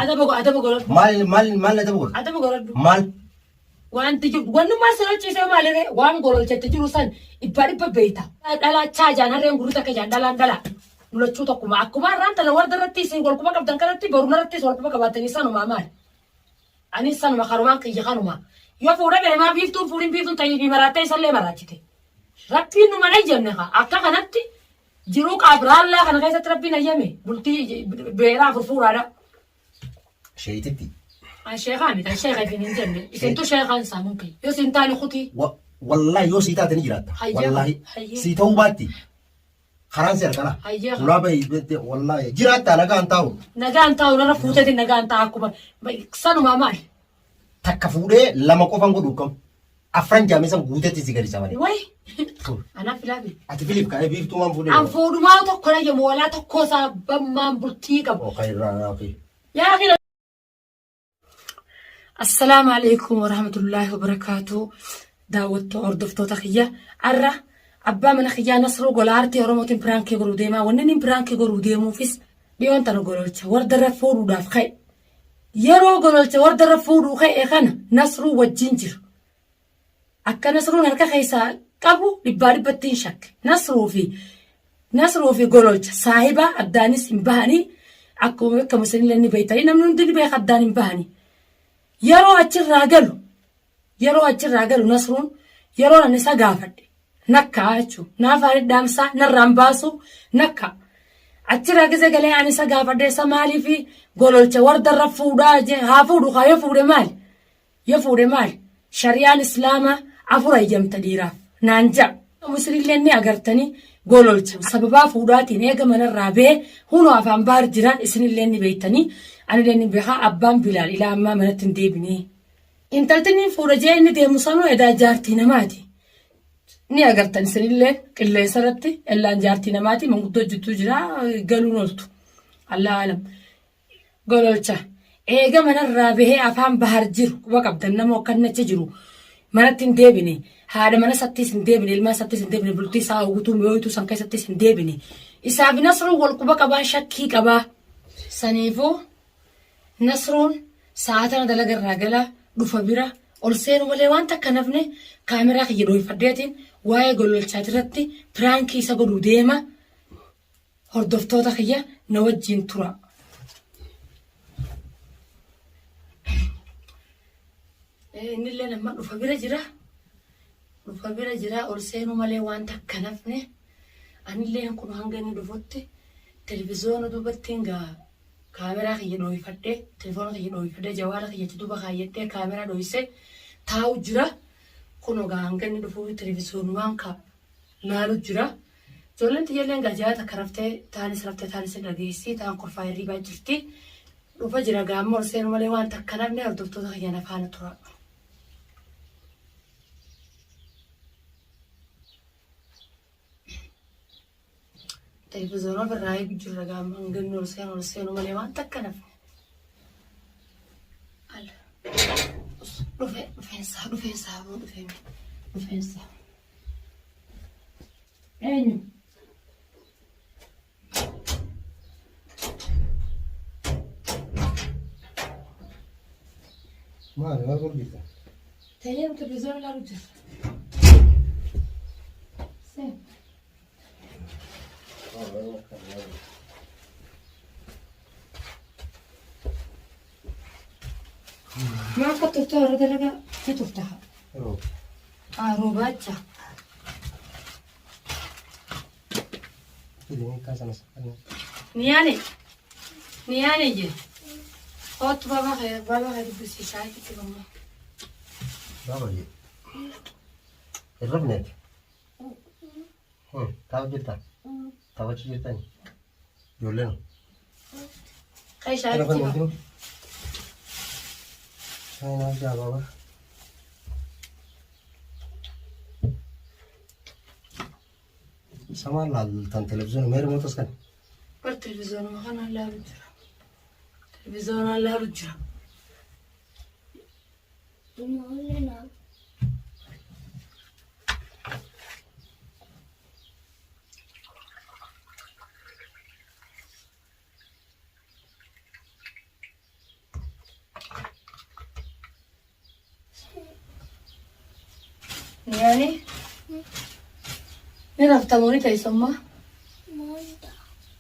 Adaba adaba godhadhu. Maal maal maal adaba godhu? Adaba godhadhu. Maal? Wanti jiru wannummaa si lolchiisee maaliree waan gololchatti jiru san dhibbaa dhibba beeyta. Dhalaa chaajaan harreen gurri takka jaan dhalaan dhalaa. Lolachuu tokkuma akkuma har'aan tana warda irratti isin walquba qabdan kanatti boru narrattis walquba qabaattanii sanumaa maali? Anis sanuma karumaan kiyya kanuma. Yoo fuudha bere maa biiftuun fuudhin biiftuun ta'ii fi maraattee isallee maraachite. Rabbiin nu mana eeyyamne kaa akka kanatti jiruu qaabiraallaa kana keessatti rabbiin eeyyame bultii beeraa afur fuudhaadha. Sheeyititti. An sheekaa miti an sheeka isin hin jenne isintu sheekaan saamuun kiyya yoo isin taane kutii. Wallaahi yoo sii taate ni jiraatta. Hayyee. Wallaahi Hayyee. sii ta'uu baatti. Karaan si harkana. Hayyee. Ulaa bahi beekte wallaahi jiraattaa nagaan taa'u. Nagaan taa'u narra fuuteetiin nagaan ta'a akkuma sanumaa maali? Takka fuudhee lama qofan godhu kam. Afran jaamee san guutetti si gadi malee. Wayi anaaf filaafi. Ati filiif kaa'ee biiftuu waan fuudhee. An fuudhumaa tokko na jedhamu walaa tokko isaa bammaan bultii qabu. Okay irraa okay. Yaa akhi Assalaamu alaikum warahmatullaahi wabarakaatu. Daawwattoota hordoftoota kiyya har'a abbaa mana kiyyaa Nasruu gola aartii Oromootiin piraankii godhuu deemaa. Wanni inni piraankii godhuu deemuufis dhiyoon tana gololcha wardarra fuudhuudhaaf ka'e. Yeroo gololcha wardarra fuudhuu ka'e kana Nasruu wajjin jira. Akka Nasruun harka keessaa qabu dhibbaa dhibbatti hin shakke. Nasruu fi Nasruu fi Gololcha saahiba addaanis hin bahanii akkuma beekamu isinillee ni beektanii namni hundi ni beeka addaan hin bahanii. Yeroo achirraa galu yeroo achirraa galu Nasruun yeroo ani isa gaafadhe nakkaa jechuun naaf dhaamsaa narraan baasu nakkaa. Achirraa gise galee ani isa gaafadhe isa maaliif gololcha wardarra fuudhaa jee haa fuudhu haa yoo fuudhe maali? Yoo fuudhe maali? Shari'aan Islaamaa afur hayyamta dhiiraaf naan ja'a. Isinillee ni agartanii gololcha. Sababaa fuudhaatiin eega manarraa ba'ee hunoo afaan baar jira isinillee ni beektanii anillee ni beekaa abbaan Bilaal ilaa ammaa manatti hin deebinee. Intalti inni fuudha jee inni deemu sanuu edaa jaartii namaati. Ni agartan isinillee qilleensa irratti ellaan jaartii namaati manguddoo jidduu jira galuun ooltu. Allah alam. Gololcha. Eega manarraa bahee afaan bahar jiru quba qabdan nama akkan achi jiru manatti hin deebine haadha mana sattis hin deebine ilmaan sattis hin deebine bultii isaa guutuu mi'ooytuu san keessattis hin deebine isaaf Nasruun wal quba qabaa shakkii qabaa. Saniifuu Nasruun sa'a tana dalaga irraa gala dhufa bira ol seenu malee waan takka nafne kaameraa kiyya dhooyfadheetiin waa'ee gololchaatirratti piraankii isa godhuu deema. Hordoftoota kiyya na wajjiin tura. Innillee nama dhufa bira jira. Dhufa bira jira ol seenuu malee waan takka nafne. Anilleen kun hanga inni dhufutti televiziyoona duubattiin gaa kaameraa kiyya dhooyfadhee telefoona kiyya dhooyfadhee jawaala kiyya achi duuba kaayyadhee kaameraa dhooysee taa'u jira. Kunoo gaa hanga inni dhufu televiziyoonumaan kaa laalu jira. Ijoolleen tiyyalleen gaa ji'a takka raftee taanis raftee taanis hin dhageessi taan kolfaa hirriibaa jirti. Dhufa jira gaa amma ol seenu malee waan takka nafne hordoftoota kiyya na faana tura. Televiziyoona ofirraa eegu jirra gaa amma hanga inni ol seenu ol seenu malee waan takka nafne. Ala. Dhufe dhufeensaa dhufeensaa dhufee dhufeensaa. Eenyu? Maali maal godhu jirta? Tayyee televiziyoona ilaalu jira. Seen. Maa akka turte warra dalagaa ni turta. Roobaacha. Niyaane. Niyaane jee. Kootu baabaa kee baabaa kee dubbisi shaayii itti gammaa. Baaba jee. Hin rafneeti. Taa'u jirta? Taphachuu jirtani? Ijoolleen. Kee shaayii itti gammaa. Shaayii naaf jaa baaba. Samaan laaltan televiziyoona meera mootas kan. Bar televiziyoonuma kanaan laalu jira. Televiziyoonaan laalu jira. Yaani ni raftamoo ni teessummaa?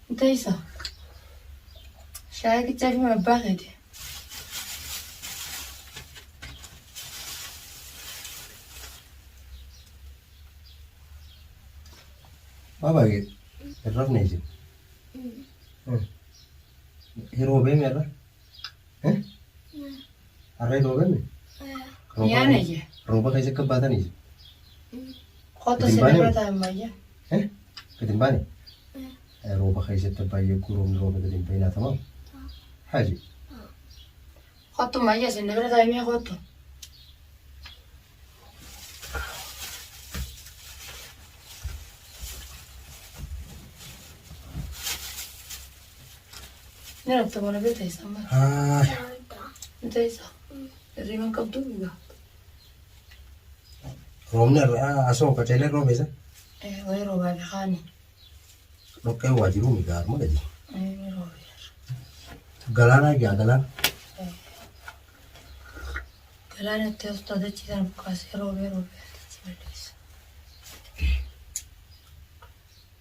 Ni teessa. Shaayii qichaa fi abbaa keeti. Baabaa hin rafne isin. Hin roobee meerra? Har'a hin roobee mee? Yaana iyya. Rooba keessa akka baatanii isin. Kottu Gadi hin sin baane bira moo? taa'e ammayya. Gadi hin baane? Rooba keessatti baay'ee roobni rooba gadi hin bahinaa tamaam. Haji. Kottu ammayya sin bira taa'e mee kottu. Ni rafta moo na bira teessa amma? Ni teessa. Hirriba hin qabdu egaa. Roobni har'a asuma qaceelee roobe isa. Wayii roobaa fi kaani. Dhoqqee waa jiruu mi gaaruma gadi. Ni roobee. Galaanaa ijaa galaana. Galaana itti as dachii sana buqqaasee roobee roobee dachii balleessa.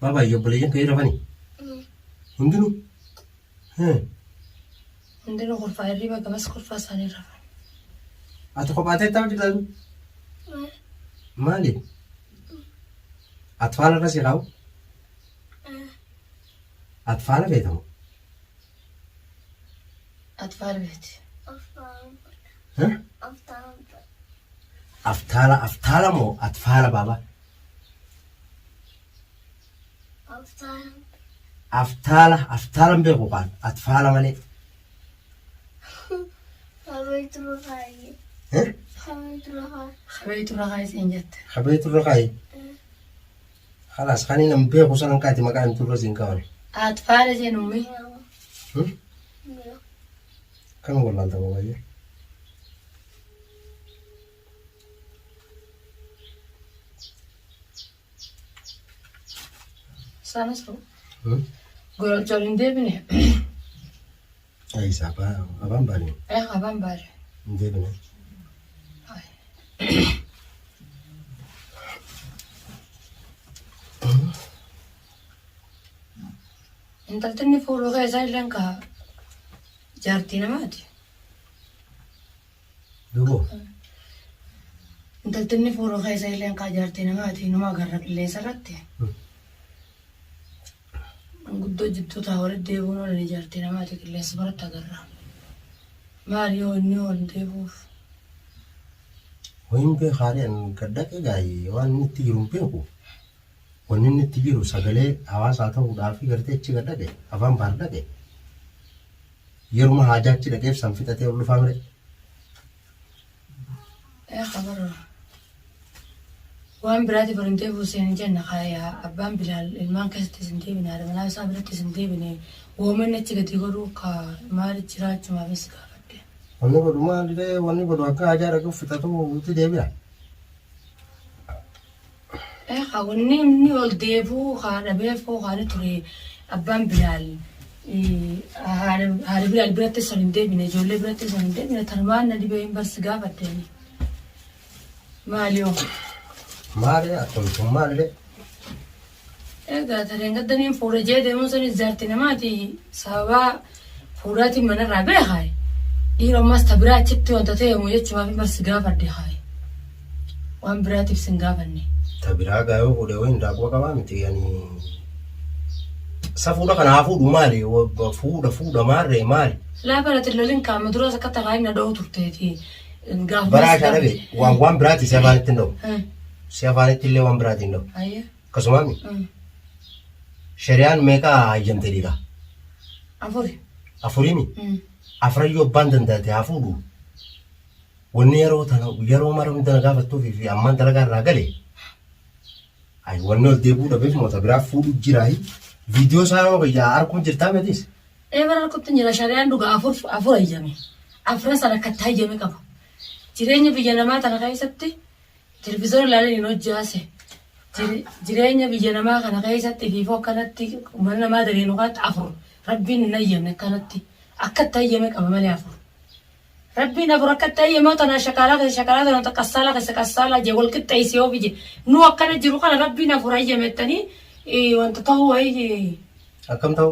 Baabaa obboleeyyan kee rafanii? Hundinuu? Hundinuu kurfaa hirriba gamas kurfaa isaanii rafan. Ati kophaa ta'e taa'u jirtaa? Maali? Atfaala irra si kaa'u? Atfaala feetamu? Atfaal beeti. Aftaala aftaala moo atfaala baabaa? Aftaala aftaala hin beeku kaan atfaala malee. Habeetu rakaa isiin jette. Habeetu irra kaayi. Khalaas kan inni hin beeku sanan kaati maqaa himtu irra siin kaa'ame. Atfaala jeen ummi. Kan wallaalta babaayee. Isaanis gololcha ol hin deebine. Ayisa abaan baane Abaan baare. hin deebine. Intalti inni fuudhuu keessaa illeen ka jaartii namaati. Duuboo. Intalti inni fuudhuu keessa illeen kaa jaartii namaati numa agarra qilleensa irratti. Guddoo jidduu taa walitti deebi'uun oolan jaartii namaati qilleensa biratti agarra. Maali yoo inni ol deebi'uuf? Wayin beekaaree an gad dhaqe gaayee waan inni itti jiru hin beeku. Wanni inni itti jiru sagalee hawaasaa ta'uudhaaf gartee achi gad dhaqe afaan baar dhaqe. Yeruma haajaa achi dhaqeef san fixatee ol dhufaa mire. Ee kabarra. Waan biraati bar hin deebi'u seen hin jenne kaaya abbaan Bilaal ilmaan keessatti isin deebine haadha manaa isaa biratti isin deebine woomanni achi gadi godhuu ka maali jiraachumaafis gaafadhe. Wanni godhu maaliree wanni godhu akka haajaa dhaqeef fixatu itti deebi'a. Ee kaa wanni inni ol deebi'uu kaa dhabeefuu kaa ni ture abbaan Bilaal haadha Bilaal biratti osoo hin deebine ijoollee biratti osoo hin deebine tanumaan na dhibee hin barsi gaafadhe. Maali hoo? Maali akkamitti maaliree? Egaa tareen gaddaniin fuudha jee deemuun sanis jaarti namaati sababaa fuudhaatiin manarraa beekaa. Dhiira ammas ta biraa achitti wanta ta'e moo jechumaaf hin barsi gaafadhe haa. Waan biraatiif sin gaafanne. Ta biraa gaa yoo fuudhe wayin daakuu qabaa miti yani sa fuudha kana haa fuudhu maali fuudha fuudha maarree maali. Laa bara lolin kaama duraas akka taraa na dha'u turteeti. Gaafuma Baraa isaa dhage waan waan biraati si afaanitti hin dha'u. Si afaanitti illee waan biraati hin dha'u. Ayya. Akkasumaami shari'aan meeqa hayyamte dhiira? Afuri. Afuriimi? Afrayyuu abbaan danda'ate haa fuudhu. Wanni yeroo tana yeroo mara hunda na gaafattuufi fi ammaan dalagaa irraa gale. Ay wanni ol deebi'uu dhabeef moota biraa fuudhu jiraayi. Viidiyoo isaa yoo kiyyaa harkuma jirtaa meetis? Ee bara harkutti jira shari'aan dhuga afur afur hayyame. Afran sana akkatti hayyame qaba. Jireenya biyya namaa tana keessatti televiziyoona ilaalan hin hojjaase. Jireenya biyya namaa kana keessatti fiifoo akkanatti mana namaa daleenu kanatti afur rabbiin hin hayyamne akkanatti akkatti hayyame qaba malee afur. Rabbiin afur akka ta'e yemmuu tana shakaalaa keessa shakaalaa tana qassaalaa keessa qassaalaa jee wal qixxeessi yoo biyye nu akkana jiru kana rabbiin afur hayyamettanii wanta ta'uu wayii. Akkam ta'u?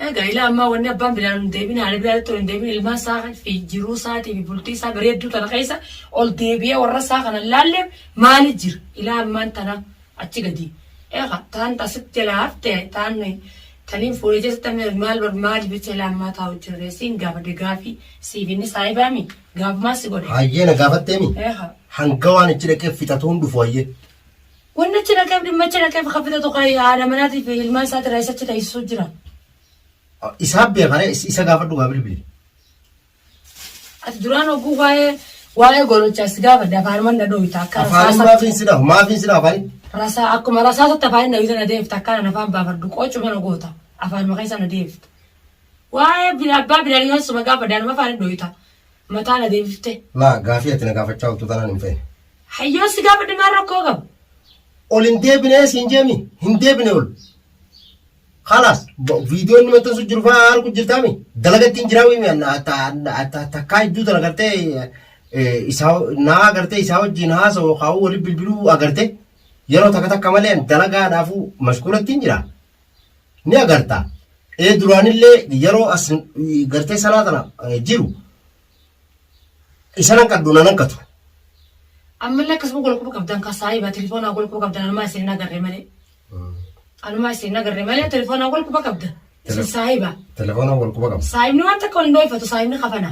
Egaa ilaa ammaa wanni abbaan bilaan hin deebin haadha bilaatti ol hin deebin ilmaan isaa fi jiruu isaatii fi bultii isaa bareedduu tana keessa ol deebi'ee warra isaa kana laalleef maali jira ilaa ammaan tana achi gadi. Egaa taan asitti jalaa hafte taan taniin fuudhee jettame maal bar maali bicha ilaa ammaa taa'u jirre siin gaafadhe gaafii siif inni saahibaami gaafumaa si godhe. Hayyee na gaafatteemi. Egaa. Hanga waan ichi dhaqee fixatuun dhufu hayyee. Wanni achi dhaqeef dhimma achi dhaqeef kan fixatu kan haadha manaatii fi ilmaan isaati irraa isa achi taasisuu jira. Isaa beekare isa gaafadhu gaa bilbili. Ati duraan oguu waa'ee gololchaa si gaafadhe afaan na dhooyta akka Afaan rasaasatti. maafiin si dhahu maafiin si dhahu afaani. Rasaa akkuma rasaasatti afaan na dhooyta na deebifta akkaan afaan baafadhu qoocuma na goota afaan maqaa isa na deebifta. Waa'ee abbaa bilaalii suma gaafadhe anuma afaan dhooyta mataa na deebifte. Laa gaafii ati na gaafachaa ooltu tanaan hin feene. Hayyoo si gaafadhe maal rakkoo qaba? Ol hin deebinee siin jeemi hin deebine ol. Kalaas viidiyoo inni maxxansu jiru fa'aa arguu jirtaami dalagatti hin jiraami takkaa hedduu tana gartee isaa naa gartee isaa wajjin haasa'u kaa'uu waliin bilbiluu agarte yeroo takka takka malee dalagaadhaafuu mashkuulatti hin jira. Ni agarta. Ee duraanillee yeroo as gartee sanaa tana jiru isa nan qaddu nan hanqatu. Ammallee akkasuma golquba qabdan kan saahiba telefoonaa golquba qabdan anumaa isin hin agarre malee. Anumaa isin hin agarre malee telefoonaa golquba qabdan. Isin saahiba. Telefoonaa wal quba qabna. Saahibni waan takka wal hin dhoofatu saahibni kafana.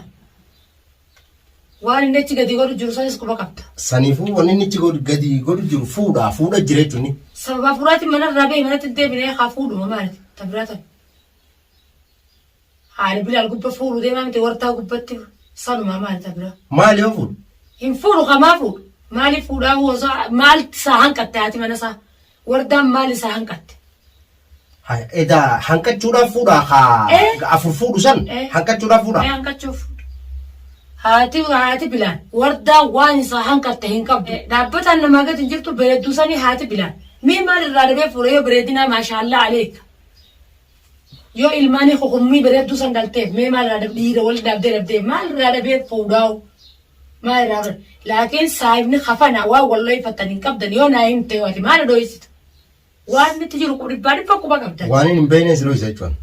Waan inni achi gadi godhu jiru sanis quba qabda. Saniifuu wanni inni achi gadi godhu jiru fuudha fuudha jira jechuun. Sababa fuuraatiin manarraa bahe manatti hin deebine haa fuudhuma maali ta biraa tan. Haali bilaal gubba fuudhu deemaa miti wartaa gubbatti sanumaa maali ta biraa. Maali yoo fuudhu? Hin fuudhu kamaa fuudhu. Maaliif fuudhaa osoo maal isaa hanqatte haati mana isaa? Wardaan maal isaa hanqatte? Edaa hanqachuudhaaf fuudhaa haa afur fuudhu san hanqachuudhaaf fuudhaa. Hanqachuuf fuudhu. Haati bilaan wardaan waan isaa hanqatte hin qabdu. Dhaabbataan namaa gadi hin jirtu bareedduu sanii haati bilaan. Mee maal irraa dhabee fuudha yoo bareedinaa maashaallaa aleeka. Yoo ilmaanii hukummii bareedduu san dhalteef mee maal irraa dhiira wal dhabdee dhabdee maal irraa dhabee fuudhaa'u. Maal irraa dhabee. Laakiin saahibni kafana waan wal dhoyfattan hin qabdan yoo naa himte yoo ati maal dhoysita. Waan nuti jiru dhibbaa dhibba quba qabdan. Waan hin beekne si dhoysa jechuudha.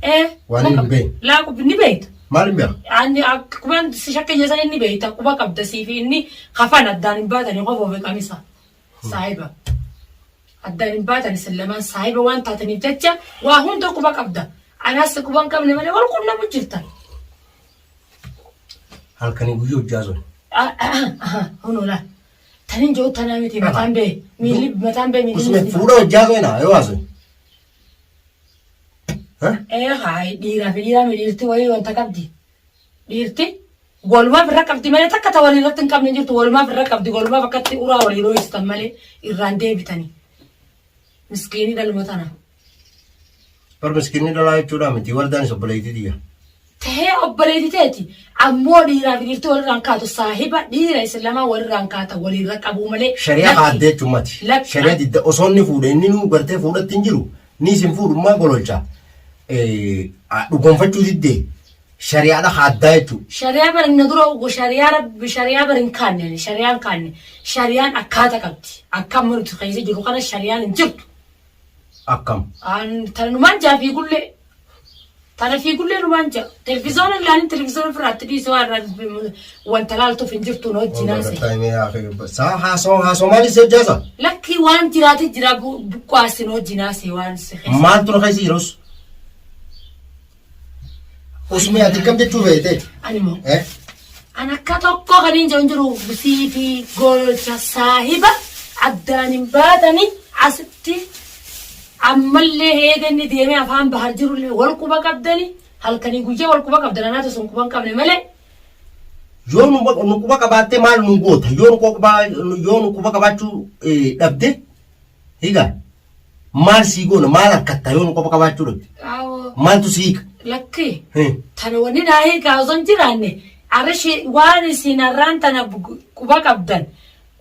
Waan hin beekne. Laa qubbi ni beekta. Maal hin beeku? Ani akkuma si shakkiyya san inni beekta quba qabda siif inni kafan addaan hin baatani qofa ofi qamisa. Saahiba. Addaan hin baatan isin lamaan saahiba waan taataniif jecha waa hunda quba qabda. Anaas quba hin qabne malee wal qunnamu jirtan. Halkanii guyyoo hojjaa sun. Hunoo laa. Tanin jiru tanaa miti mataan bee miilli mataan bee miilli. Usme fuudha hojjaa sun yoo haasoo. Ee haa dhiiraa fi dhiiraa mi dhiirti wayii wanta qabdi. Dhiirti walumaaf irra qabdi malee takka ta walii irratti hin qabne jirtu walumaaf irra qabdi walumaaf akkatti uraa walii dhooysitan malee irraan deebitanii. Miskiinii dhaluma tana. Bar miskiinni dhalaa jechuudha miti wardaan isa obboleettii tiyya. Tahee obboleettii teeti ammoo dhiiraa fi dhiirti walirraan kaatu saahiba dhiira isin lamaan walirraan kaata walirra qabuu malee. Shari'a kaaddee jechuun mati. Lakki. Shari'a didda osoo inni fuudhe inni nuu gartee fuudhatti hin jiru ni isin fuudhummaa gololcha. Dhugoonfachuu diddee shari'aadha kaaddaa jechuudha. Shari'aa bar inni dura shari'aa rabbi shari'aa bar hin kaanne shari'aan hin kaanne shari'aan akkaata qabdi akka amma nuti keessa jiru kana shari'aan hin jirtu. Akkam. Tana numaan jaa fiigullee tana fiigullee numaan jaa televizyoona ilaalin televizyoona ofirraatti dhiisee waan irraa wanta laaltuuf hin jirtu nu wajjin haasa'e. Saa haasoo haasoo maali si hojjaasa? Lakki waan jiraate jira buqqaasi nu wajjin haasa'e waan si keessa. Maaltu na keessa jirus? Usmee ati kam jechuu feete? Ani moo. An akka tokko kan hin jiru jiru sii fi gololcha saahiba addaan hin baatanii asitti ammallee heega inni deemee afaan bahar jirullee wal quba qabdanii halkanii guyyaa wal quba qabdan anaatu sun quba hin qabne malee. Yoo nu quba qabaattee maal nu goota? Yoo nu quba qabaachuu dhabde higa maal sii goona maal harkatta yoo nu quba qabaachuu dhabde? Maaltu sii hiika? Lakki tana wanni naa hiikaa osoo hin jiraanne arra waan isin har'aan tana quba qabdan.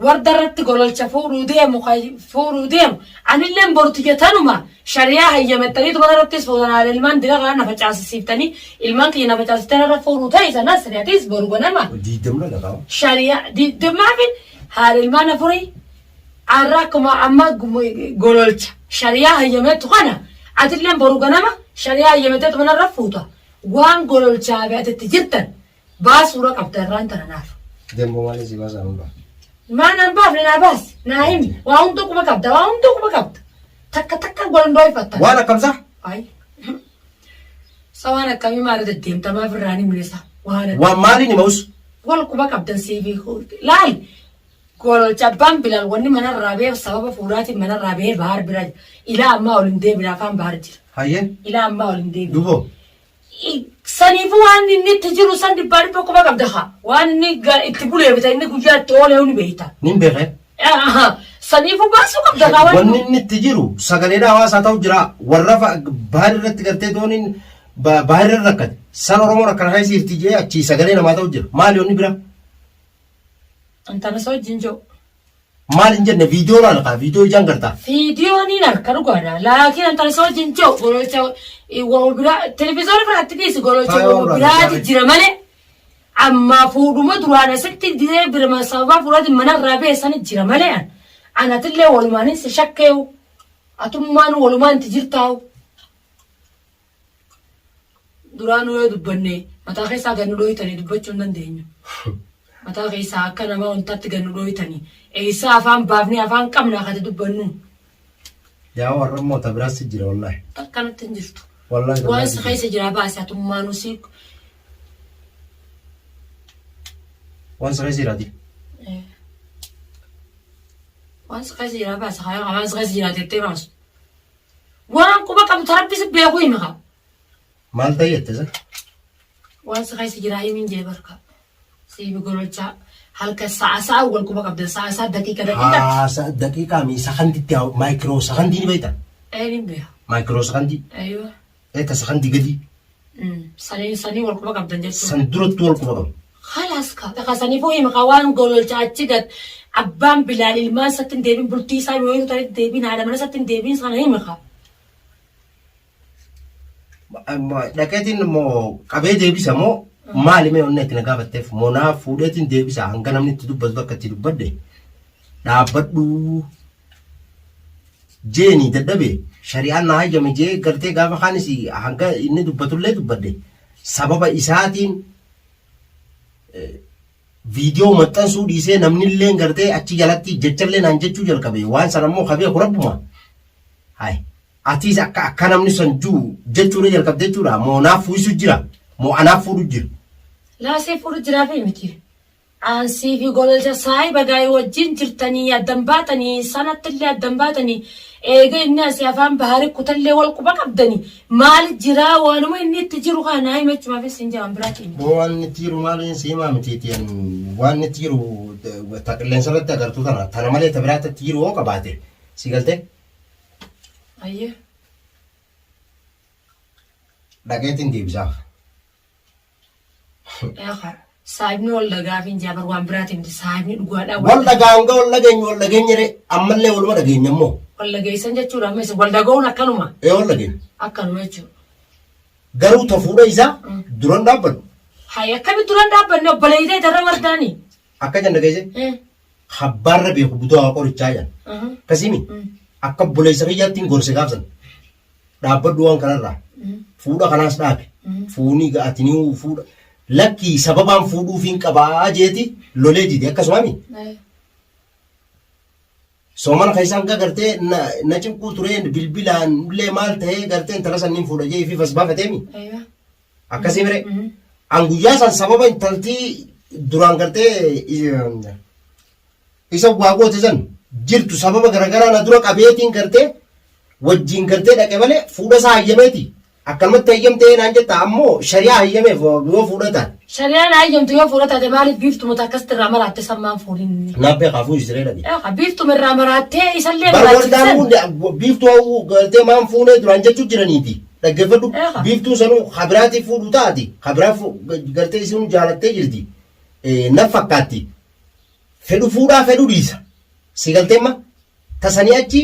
Warda irratti gololcha fuudhuu deemu ka fuudhuu deemu anilleen boru tiyya tanuma shari'aa hayyamettaniitu mana irrattis fuutan haadha ilmaan dila kana na facaasisiiftanii ilmaan kiyya na facaasistee narra fuudhuu ta'e nasri atis boru ganama Diidamna dhaqaa. shari'aa diidamaafin haadha ilmaan afurii arra akkuma amma gololcha shari'aa hayyamettu kana atilleen boru ganama shari'aa hayyametteetu mana irra fuuta waan gololchaa fi ati itti jirtan baasuura qabda irraan tana naaf. Dembo maali si baasaa hin baa. Maa naan baafne naa baasi naa himi waa hunda quba qabda waa hunda quba qabda takka takka golondooyfatta. Waan akkamsaa? Ay. Sa waan akkamii maal deddeemta maaf irraa hin himne sa waan akkamii. Waan maaliin himaus? Wal quba qabdan siifi laal gololcha abbaan bilaal wanni manarraa ba'eef sababa fuudhaatiin manarraa ba'ee bahar bira jira. Ilaa ammaa ol hin deebine afaan bahar jira. Hayyee. Ilaa ammaa ol hin deebine. Duboo. Saniifuu waan inni itti jiru san dhibbaa dhibba quba qabda haa. Waan inni itti bulee bita inni guyyaa itti oolee ni beekta. Nin beekee. Saniifuu baasuu qabda haa waan Wanni inni itti jiru sagaleedha hawaasaa ta'u jira. Warra bahar irratti gartee dooniin bahar irra rakkate. San Oromoon akkana keessa jirti jee achii sagalee namaa ta'u jira. Maali wanni biraa? Antana isa wajjin jiru. Maal hin jenne viidiyoo laala kaa viidiyoo ijaan gartaa. Viidiyoo niin harka dhugaadha. Laakiin antana isa wajjin jiru gololcha wama biraa televiziyoona biraatti dhiisi gololcha Faayoo wama irraa biraati gargaara. jira malee. Ammaa fuudhuma duraan asitti diree birma sababaa fuudhaatiin manarraa ba'e sani jira malee an. Anatillee walumaanin si shakkeewu. Atummaan walumaan itti jirtaawu. Duraanuu yoo dubbanne mataa keessaa gad nu dhooytanii dubbachuu hin dandeenyu. Mataa keessaa akka nama wantaatti gad nu dhooytanii. Eessaa afaan baafnee afaan qabna akkati dubbannu. Yaa warra immoo ta biraas si jira wallaahi. Akkanatti hin jirtu. Wallaahi ta Waan biraas si si jira. keessa jiraa baase atummaanuu si. Waan si keessa jiraati. Waan si keessa jiraa baase waan si keessa jiraa jettee baasu. Waan quba qabdu ta rabbi si beeku himi kaa. Maal ta'e jette sa? Waan si keessa jiraa himiin jee barka. Siifi gololchaa halka sa'a sa'a wal quba qabdan sa'a sa'a daqiiqa daqiiqa. Haasa daqiiqaa mi sakanditti maayikiroo sakandii ni beekta? Ee nin beeka. Maayikiroo sakandii. Aywa. Ee ta sakandii gadii. Sanii sanii wal quba qabdan jechuudha. San duratti wal quba qabna. Khalaas ka ka saniifuu himi ka waan gololcha achi gad abbaan bilaal ilmaan isatti hin deebin bultii isaa yoo hiitu tanitti deebin haadha mana isatti hin deebin sana himi ka. Dhaqeetiin moo qabee deebisa moo maali mee onnee itti na gaafatteef moo naa fuudheetiin deebisa hanga namni itti dubbatu akka itti dubbadhe dhaabbadhu jeeni dadhabe shari'aan na hayyame jee gartee gaafa kaanis hanga inni dubbatullee dubbadhe sababa isaatiin viidiyoo maxxansuu dhiisee namnilleen gartee achi jalatti jechallee naan jechuu jalqabe waan sana immoo ka beeku rabbuma. Hay atiis akka akka namni san jiru jechuudha jalqabde jechuudha moo naaf fuusu jira moo anaaf fuudhu jira. Laasee fuudhu jiraa fi miti. Ansii fi gololcha saahiba gaa'ii wajjin jirtanii addan baatanii sanattillee addan baatanii eega inni asii afaan bahari kutallee wal quba qabdanii maali jiraa waanuma inni itti jiru kana naa himachumaaf isin jawaan biraatii miti. Boo waan inni itti jiru maaliin si himaa miti ittiin waan inni itti jiru ta qilleensa irratti agartuu tana tana malee ta biraatti itti jiru yoo qabaate si galtee Ayyee. dhaqeetiin deebisaaf. Eekaa saahibni wal dhagaafiin jaa bar waan biraatii miti saahibni dhugaadhaa Wal dhagaa hanga wal dhageenyu wal dhageenya ree ammallee waluma dhageenya immoo. Wal dhageessan jechuudha amma isin wal dhaga'uun akkanuma Ee wal dhageenya. akkanuma jechuudha. Garuu ta fuudha isaa duran dhaabbadhu. Hay akkamitti duran dhaabbanne obboleeyyiitee tarra wardaani. Akka janna geesse habbaarra beeku butaa waa qorichaa jedhan. Akkasiimi akka obboleessa kiyyaatti hin gorse gaafsan. Dhaabbadhu waan kanarraa. Fuudha kanaas dhaabi. Fuunii ati ni fuudha. Lakkii sababaan fuudhuufiin qabaa jeeti lolee dide akkasumaami. Soomana keessaa hanga gartee na cinquu turee bilbilaan illee maal ta'ee gartee intala sanniin fuudha jee ifii fas baafateemi. Akkasii mire. An guyyaa san sababa intaltii duraan gartee isa waa goote san jirtu sababa garagaraa na dura qabeetiin gartee wajjiin gartee dhaqe malee fuudha isaa hayyameeti. Akkanumatti hayyamtee naan jetta ammoo shari'aa hayyameef yoo fuudha taate. Shari'aan hayyamtu yoo fuudha taate maaliif biiftuma akkasitti irraa maraatte sammaan fuudhin. Naaf beekaa fuusisiree dhabe. Eeqa biiftuma irraa maraattee isallee Bar wardaan maraachisan. hundi biiftuu hawwu galtee maan fuunee duraan jechuu jiraniiti. Dhaggeeffadhu Eeqa. biiftuu sanuu habiraatii fuudhu taati. Habiraa gartee isin jaalattee jirti. Na fakkaatti. Fedhu fuudhaa fedhu dhiisa. Si galtee ma tasanii achi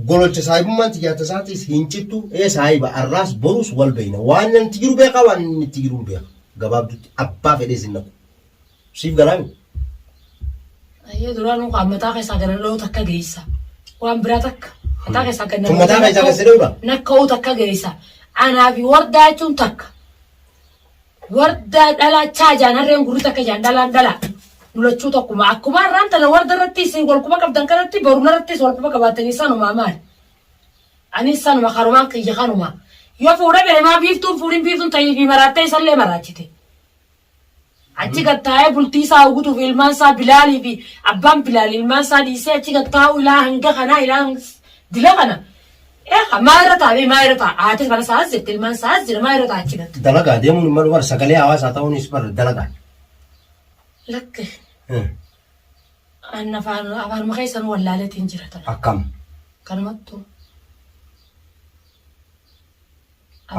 gololcha saahibummaan tiyyaa tasaatis hin cittu ee saahiba arraas boruus wal beeyna. Waan inni itti jiru beekaa waan inni itti jiru hin beeka. Gabaabdutti abbaa fedhees hin naqu. Siif galaami? Ayyee duraanuu kaa mataa keessaa gana dha'uu takka geessa. Waan biraa takka. Mataa keessaa gana Tun mataa keessaa gad si dha'uudha? Nakka'uu takka geessa. Anaa fi wardaa jechuun takka. Wardaa dhalaa chaa jaan harreen gurri takka jaan dhalaan dhalaa. Nu lachuu tokkuma. Akkuma har'aan tana warda irratti isin wal quba qabdan kanatti boru narrattis wal quba qabaattanii sanumaa maali? Anis sanuma karumaan kiyya kanuma. Yoo fuudha fedhe maa biiftuun fuudhin biiftuun ta'ii fi maraattee isallee maraachite. Achi gad taa'ee bultii isaa ugutuuf ilmaan isaa Bilaalii fi abbaan Bilaal ilmaan isaa dhiisee achi gad taa'u ilaa hanga kanaa ilaa dila kana. Eeqa maa irra taa'ee maa irra taa'a haati mana isaa as jirti ilmaan isaa as jira maa irra taa'a achi gad. Dalagaa deemuun hin malu bara sagalee hawaasaa ta'uunis bara dalagaa. Lakki an afaan afaanuma keessan wallaaleetiin jira tana. Akkam. Kanumattuu.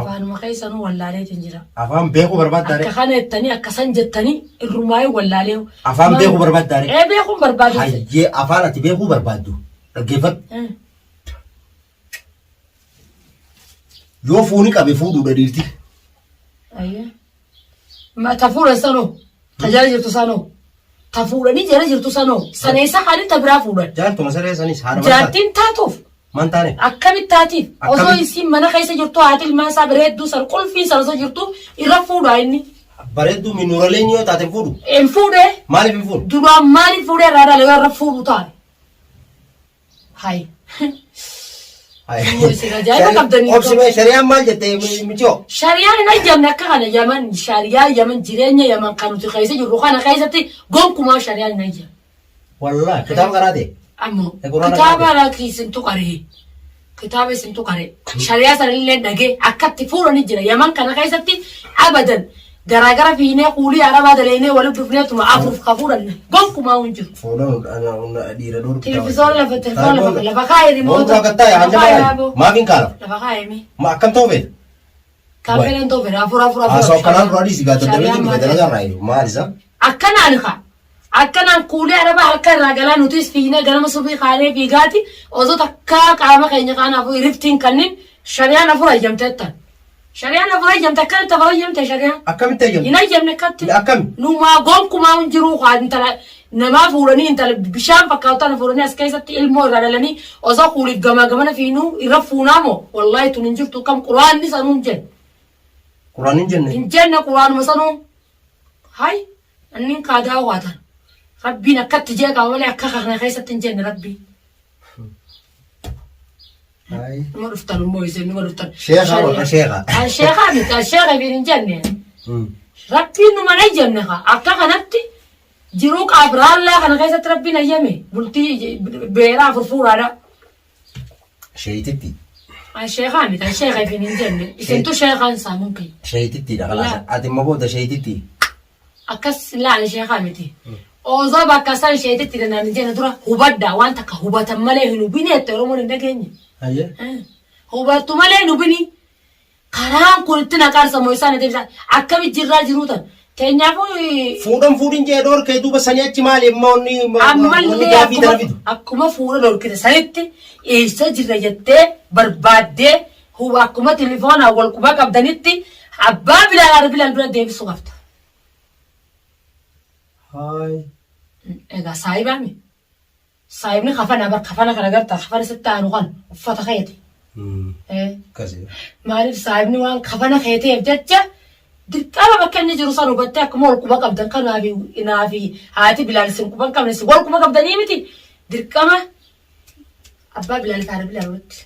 Afaanuma keessanuu wallaaleetiin jira. Afaan beekuu barbaaddaa Akka kana jettanii akka san jettanii irrumaayuu wallaalee. Afaan beekuu barbaaddaa ree? Ee beekuun barbaadu. Hayyee afaan ati beekuu barbaaddu dhaggeeffadhu. Yoo fuuni qabe fuudhuudha dhiirti. Ayyee. Ma ta fuudhan sanoo ta jala jirtu sanoo ta fuudhanii jala jirtu sanoo sana isa kaanii ta biraa fuudhan. Jaartuma saree sanis haadha mana taate. Jaartiin taatuuf Man taane. akkamitti taatiif osoo Akkamitti? isiin mana keessa jirtu haati ilmaan isaa bareedduu san qulfiin san osoo jirtu irra fuudhaa inni. Bareedduu minuuraleen yoo taate hin fuudhu. Hin fuudhee Maaliif hin fuudhu? duraan maaliif fuudhee irraa dhala yoo irra fuudhu taate. Hay. Immoo isin ajaa'iba qabdanii. Obsi mee shari'aan maal jette miciyoo? Shari'aan hin hayyamne akka kana Yaman shari'aa Yaman jireenya Yaman kan nuti keessa jirru kana keessatti gonkumaa shari'aan hin hayyamne. Wallaahi kitaaba qaraate. Ammoo Quraana kitaaba lakkii isintu qaree. Kitaaba isintu qaree. Shari'aa sanillee dhagee akkatti fuudhanii jira Yaman kana keessatti abadan Garaagara fiinee kuulii arabaa daleynee walitti dhufneetuma afuuf ka fuudhanne gonkumaa hin jiru. Fuudhan dhiira dhorku. Televizoon lafa telefoon lafa lafa kaa'e rimoota. Mormu akka taa'e hanga Lafa kaa'e maali? yaaboo. Maaf hin kaalafu? Lafa kaa'e mi. Ma akkam ta'uu feeta? Kaameeraan ta'uu fedha afur afur afur. Haasoo akkanaan duraa dhiisi gaa daddabeetiin dhufe dalagaa irraa iyyuu maal isa? Akkanaan kaa. Akkanaan kuulee arabaa halkan irraa galaa nutis fiinee ganama subii kaanee fiigaati osoo takkaa qaama keenya kaanaaf riftiin kannin shariyaan afur hayyamteettan. Shari'aan afur hayyamte akkamitti afur hayyamte shari'aan? Akkamitti hayyamte? Hin hayyamne akkatti. Akkami? Numaa gonkumaa hin jiruu kaa intala namaa fuudhanii intala bishaan fakkaatu tana fuudhanii as keessatti ilmoo irraa dhalanii osoo kuuliif gamaa gamana fiinuu irra fuunaa moo wallaahi tun hin jirtu kam quraanni sanuu hin jenne. Quraan hin jenne. Hin jenne quraanuma sanuu. Hay annin kaadaa waatan. Rabbiin akkatti jee qaba malee akka kana keessatti hin jenne rabbiin. Numa dhuftan immoo isin numa dhuftan. Sheekha warra sheekha. An sheekhaa miti an sheekha ifiin hin jenne. Rabbiin numa hin jenne kaa akka kanatti jiruu qaabiraallaa kana keessatti rabbiin hayyame bultii beeraa afur fuudhaadha. Sheeyititti. An sheekhaa miti an sheekha ifiin hin jenne. Isintu sheekhaan saamuun kiyya. Sheeyitittiidha kalaas. Ati immoo booda sheeyititti. Akkas laala sheekaa miti. Osoo bakka san sheetitti danda'an hin jenne dura hubadhaa waan takka hubatan malee hin hubini jette Oromoon hin dhageenye. Hayyee. Hubattu malee hin hubini. Karaan kun itti naqaarsamoo isaan itti ibsaa akkami jirraa jiruu tan. Teenyaafuu Fuudhan fuudhin jee dhoorkee duuba sanii achi maali immoo wanni wanni ammallee gaafii tana akkuma fidu. akkuma fuula dhorkite sanitti eessa jirra jettee barbaaddee huba akkuma tilifoonaan wal quba qabdanitti abbaa bilaal haadha bilaal bira deebisuu qabda. Haay. Egaa saayibaa mi? Saayibni kafana bar kafana kana gartaa kafana sitti aanu kan uffata keeti. Akkasi. Maaliif saayibni waan kafana keeteef jecha dirqama bakka inni jiru san hubattee akkuma wal quba qabdan kanaafi naafi haati bilaal isin quba hin qabne isin wal quba qabdanii miti dirqama abbaa bilaal fi haadha bilaal walitti.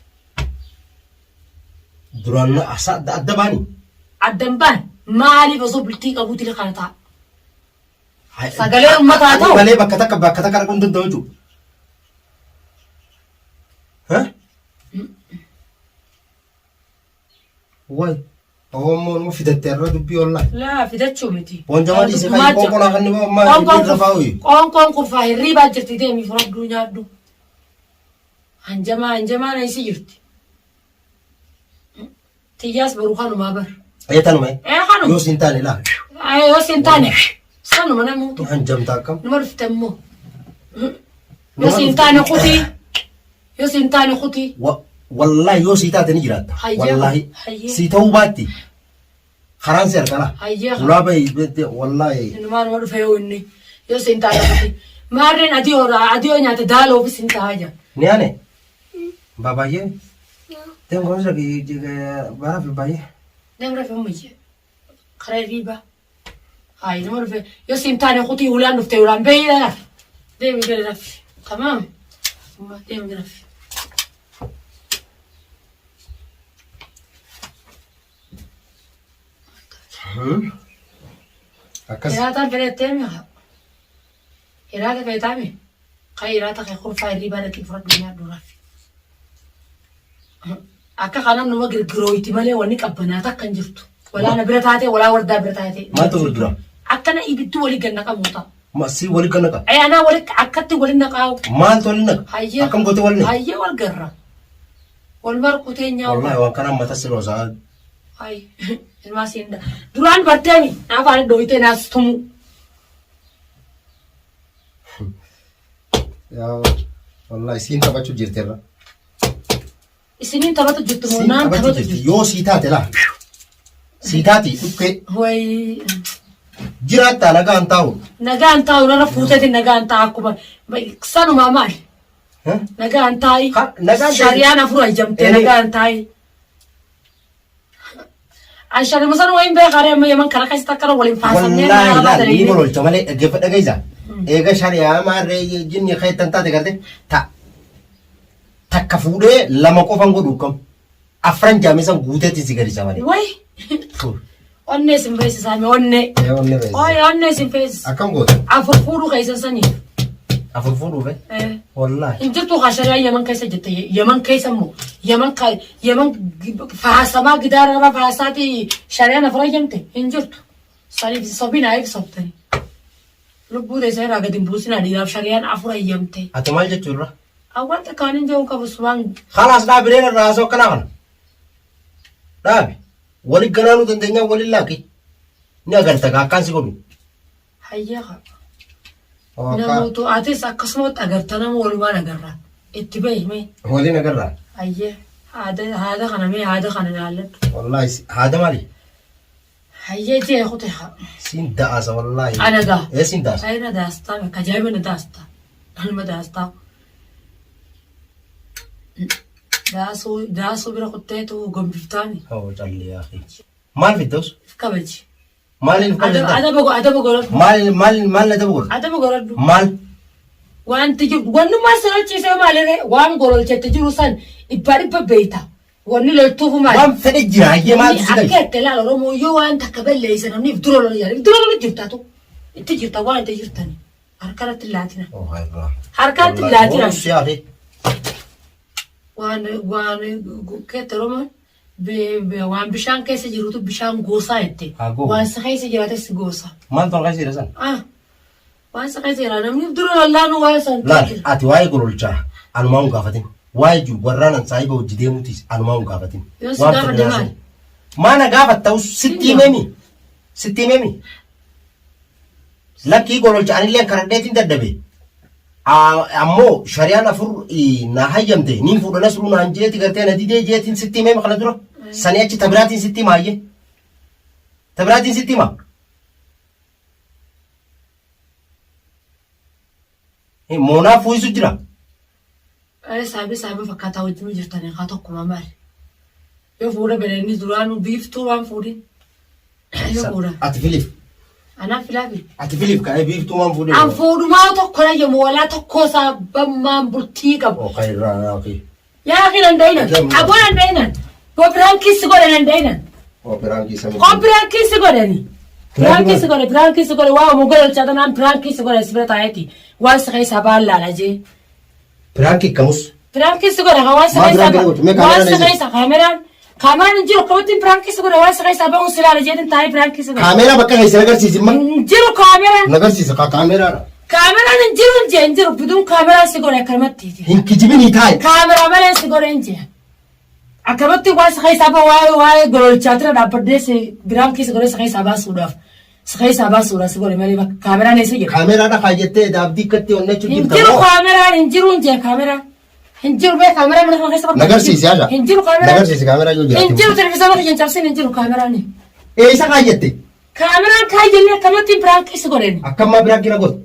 Duraan na asa adda adda baani. Addan baan maaliif osoo bultii qabuu dila kana ta'a? Sagalee uummataa ta'u. Malee bakka takka bakka takka dhaquu hin danda'u jechuudha. Ha? Way. Oromoo nama fidatte irra dubbii wallahi. Laa fidachuu miti. Wanjamaa dhiise kan qoonqoo naa kan nima ammaa Qoonqoon irra faa'u. Qoonqoon kurfaa hirriibaa jirti deemi fudhadhuu nyaadhu. Hanjamaa hanjamaa na isi jirti. Tiyyaas boru kanumaa bar. Ee tanuma. Ee kanuma. Yoo siin taane laa. Ee yoo siin taane sanuma namuutu. Hanjamta akkam. Numa dhufte immoo. Yoo siin taane kutii. Yoo siin taane kutii. Wallaahi yoo sii taate ni jiraatta. Hayyee. Wallaahi. Hayyee. Sii ta'uu baatti. Karaan si harkala. Hayyee. Ulaa bahi beekte wallaahi. Innumaa nama dhufe yoo inni. Yoo siin taane kutii. Maarreen adii horaa adii yoo nyaate daaloo ofis hin ta'a jira. Ni ane. Babaayee. Deem kunuunsa bara fi baay'ee. Deem rafi ummayye. Karaa hirriibaa. Hayi nama dhufe yoo siin taane kutii ulaan dhufte ulaan bahii rafi. Deemi gadi rafi. Tamaam. Amma deemi rafi. Akkas. Hiraataan fedhattee mi'a. Hiraata feetaami. Kan hiraata kee kurfaa hirriibaa dhaqii fudhadhu nyaadhu rafi. Akka kanaan numa girgirooyti malee wanni qabbanaa takka hin jirtu. Walaa na bira taatee walaa wardaa bira taatee. Maaltu girgira? Akkana ibiddi walii gad naqamu ta'a. Ma si wali gad naqa. Ee anaa wali akkatti wali naqaa'u. Maaltu wali naqa? Hayyee. Akkam gootee wali naqa? Hayyee wal garra. Wal marqu teenyaa. Wallaahi waan kanaan mata si loosaa. Hay ilmaa siin da. Duraan barteemi naaf haala dooyitee naas tumu. Yaa wallaahi siin taphachuu jirteerra. Isiniin taphatu jirtu moo Siin naan taphachuu taphatu jirti. jirtu? Yoo sii taate laa. Sii taati dhukkee Wayi jiraattaa nagaan taa'u. nagaan taa'u narra fuuteeti nagaan ta'a akkuma sanumaa maali? Nagaan taa'i. Ha, nagaan taa'i. Shariyaan afur hayyamtee Eni. nagaan taa'i. An sharima sanuma hin beekaa amma yaman kana keessatti akkana waliin faasamnee Wallaahi mana laal ni dalagee. gololcha malee dhaggeeffa dhageessa. Eega shari'aa maarree jinni keettan taate garte ta takka fuudhee lama qofan godhu kam afran jaamisan guuteetti si gadisa malee. Wayi onnee isin feesisaa mee onnee. Ee onnee feesisa. Ooye onnee isin feesisa. Akkam goota? Afur fuudhuu keessan saniif. Afur fuudhuu fe? Eh. Wallaahi. Hin jirtu kaa shari'aa Yaman keessa jette Yaman keessa immoo Yaman ka Yaman faasamaa gidaara irra faasaati shari'aan afur hayyamte hin jirtu. Saniif sobinaa ibsabtani. Lubbuu teessan irraa gadi hin buusinaa dhiiraaf shari'aan afur hayyamte. Ati maal jechuu irra? Awwanta kaan hin jiru qabu sumaan Khalaas dhaabi reen irraa haasoo akkanaa kana. Dhaabi. Wali ganaanuu dandeenyaa wali laaqi. Ni agarta kaa akkaan si godhu. Hayyee kaa. Namoota atis akkasumatti agarta nama walumaan agarra. Itti bahi mee. Waliin agarraa. Hayyee haada haada kana mee haada kana ilaalladhu. Wallaahi haada maali? Hayyee jee kute haa. Siin da'aasa wallaahi. Ana gaa. Ee siin da'aasa. Ayina daastaa bakka ajaa'iba na daastaa. Anuma daastaa. Daasuu daasuu bira kutteetu gombiftaami. Hoo calli yaa akhi. Maal fidda us? If kabaji. Maaliin of Adaba kabajata? adaba adaba godhadhu. Maal maal maal adaba godhu? Adaba godhadhu. Maal? Wanti jiru wannummaa si lolchiisee maalirree waan gololchetti jiru san dhibbaa dhibba beeyta. Wanni loltuufu maali? Waan fedhe jira hayyee maaltu si Akka galche? itti ilaala Oromoo yoo waan takka balleessa namni if dura lola yaala. If dura lola jirta tu. Itti jirta waan itti jirtani. Harka irratti hin laatina. Oh, hayra. Harka irratti hin laatina. Wallahi, si hafe. Waan waan keette Oromoon waan bishaan keessa jirutu bishaan goosaa jette. Haa goosu. Waan si keessa jiraates si goosa. Maal tolkaa jira san? Ah. Waan si keessa jira namni if dura lollaanu waan san. Laal, ati waa'ee gololchaa anumaa hin gaafatin. Waa'ee jiru warraan an saahiba hojii deemuutis anumaa hin gaafatin. Yoo si Waan gaafadhe fedhe maal? haasa'u. Maana gaafatta sitti himemi. Sitti himemi. Lakkii gololcha anillee karadheetiin dadhabe. Ammoo shari'aan afur na hayyamte niin fuudha nasruu naan jeeti gartee na didee jeetiin sitti himee kana dura. Sanii achi tabiraatiin sitti hima hayyee. Tabiraatiin sitti hima. Moonaa fuuyisu jira. Saabii saabii fakkaataa wajjin jirtanii haa tokkuma maali? Yoo fuudha beleenni duraanuu biiftuu waan fuudhin. Yoo fuudha. Ati filiif. Anaaf filaafi. Ati filiif ka'ee biiftuu waan fuudhin. An fuudhumaa tokko na walaa tokko isaa bammaan bultii qabu. Oh, kairraa okay. Yaa akhi nan da'inan. Aboo nan da'inan. Boo piraankii si godhe nan da'inan. Oh, piraankii samii. Koo piraankii si godhani. Piraankii si godhe piraankii si godhe waa umu gololchaa tanaan piraankii si godhe si bira taa'eeti. Waan si keessaa baan laala jee. Piraankii kamus. Piraankii si godhe waan si Maal keessaa piraankii godhu? Mee waan kaameraan si eessa? keessaa kaameraan kaameraan hin jiru akkamittiin piraankii si godhe waan si keessaa ba'uun si laala jeetiin taa'ee piraankii si godhe. Kaameeraa bakka keessa agarsiisi ma. Hin jiru kaameraan. Nagarsiisa kaa kaameeraadha. Kaameraan hin jiru hin jee hin jiru biduun kaameraan si godhe akkanumatti. Hin kijibinii taa'i. Kaameraa malee si godhe hin jee. Akkanumatti waan si keessaa ba'u waa'ee waa'ee gololchaatira dhaabbadhee si piraankii si godhe si keessaa baasuudhaaf. Si keessaa baasuudha si godhe malee bakka kaameraan eessa jira? Kaameraa dhaqaa jettee daabdii akkatti onnechuun Hin jirta jiru moo? kaameraan hin jiru hin jee kaameraan. Hin jiru bee kaameraan mana kana keessa barbaadu. Nagarsiisi haadha. Hin jiru kaameraan. Nagarsiisi kaameraa yoo Hin jiraate. jiru televizyoona kiyya hin cabsin hin jiru kaameraan. Eessa kaayyette? Kaameraan kaayyannee akkamatti piraank si godhen. Akkammaa biraan kira goote?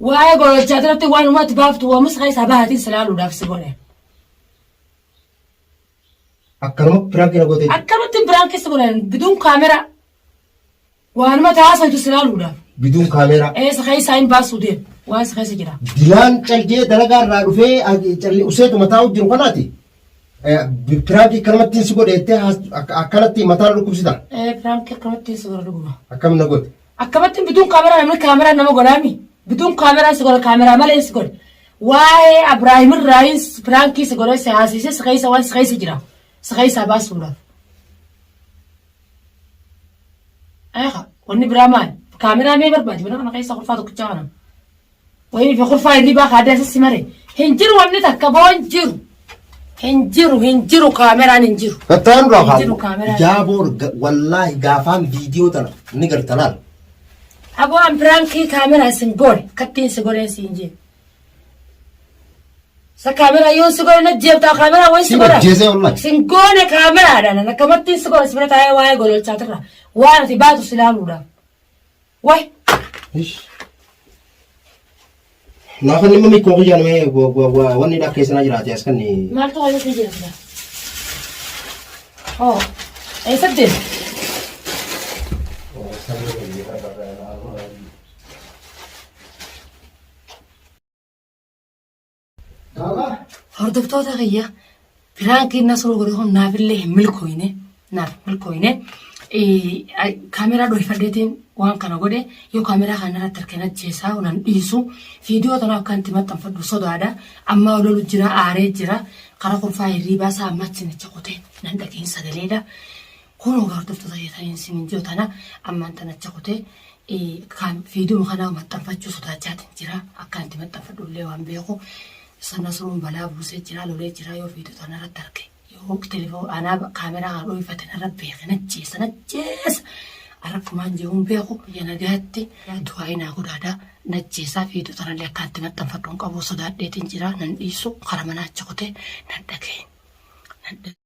Waa'ee gololchaa irratti waan uummati baaftu waamus keessaa bahatiin si laaluudhaaf si godhe. Akkanuma biraan kira goote. Akkamatti piraank si godhen biduun kaameraa. Waanuma taasifatu si laaluudhaaf. Biduun kaameraa. Eessa keessaa hin baasuu deemu waan si keessa jira. Dilaan calgee dalagaa irraa dhufee calli useetu mataa jiru kanaati. Piraankii akkanumatti si godhe jettee akkanatti mataa dhukkubsita. Piraank akkamatti si godhe dhuguma. Akkam na goote? Akkamatti biduun kaameraa namni kaameraa nama godhaami. Biduun kaameraa si godhe kaameraa malee si godhe. Waa'ee Abiraahim irraa piraankii si godhe si haasise si keessa waan si keessa jira. Si keessaa baasuudhaaf. Eeqa wanni biraa maali? Kaameraa mee barbaadi mana kana keessa kurfaa tokkichaa kana. Wayii fi kurfaa hirribaa kaaddaa isa si mare. Hin jiru wanni takka boo hin jiru. Hin jiru hin jiru kaameraan hin jiru. Kattaan duraa Hin jiru kaawu. kaameraan. Jaaboor wallaahi gaafaan viidiyoo tana ni garta laal. Aboo an piraankii kaameraa isin goone kattiin si godheen siin jee. Sa kaameraa yoo si godhe na jeebtaa kaameraa wayi si Si godha. ajjeesee wallahi. Sin goone kaameraadhaan akkamattiin si godhe si bira taa'ee waa'ee gololchaatirra waan ati baatu si laaluudhaaf. Wayi Ish. Naafa inni mami koo kiyyaan mee wanni dha keessa na jiraate as kan maaltu wayi si jira sila. Oh eessa deema? Hordoftoota kiyya piraankiin Nasruu godhe kun naafillee hin milkooyne naaf hin milkooyne kaameraa dhohifadheetiin waan kana godhe yoo kaameraa kana irratti harkeen ajjeesaa nan dhiisu viidiyoo tana akka itti maxxanfadhu sodaadha ammaa lolu jira aaree jira karaa kurfaa hirriibaa isaa amma achi nacha kutee nan dhageen sagaleedha kunoo hordoftoota kiyya taniin siin jiru tana ammaan tana achi kutee Viidiyoo kanaa maxxanfachuu sodaachaatiin jira. Akka itti maxxanfadhu illee waan beeku. Nasruun balaa buusee jira, lolee jira yoo viidiyoo tana irratti arge. Yoo telefoon anaa kaameraa kana dhoofate narra beeke najjeessa najjeessa. Arrakkumaan jiruun beeku biyya nagaatti du'aa naa godhaadha. Najjeessaa viidiyoo tanallee akka itti maxxanfadhu hin qabu sodaadheetiin jira. Nan dhiisu karaa manaa achi kutee nan dhaga'e.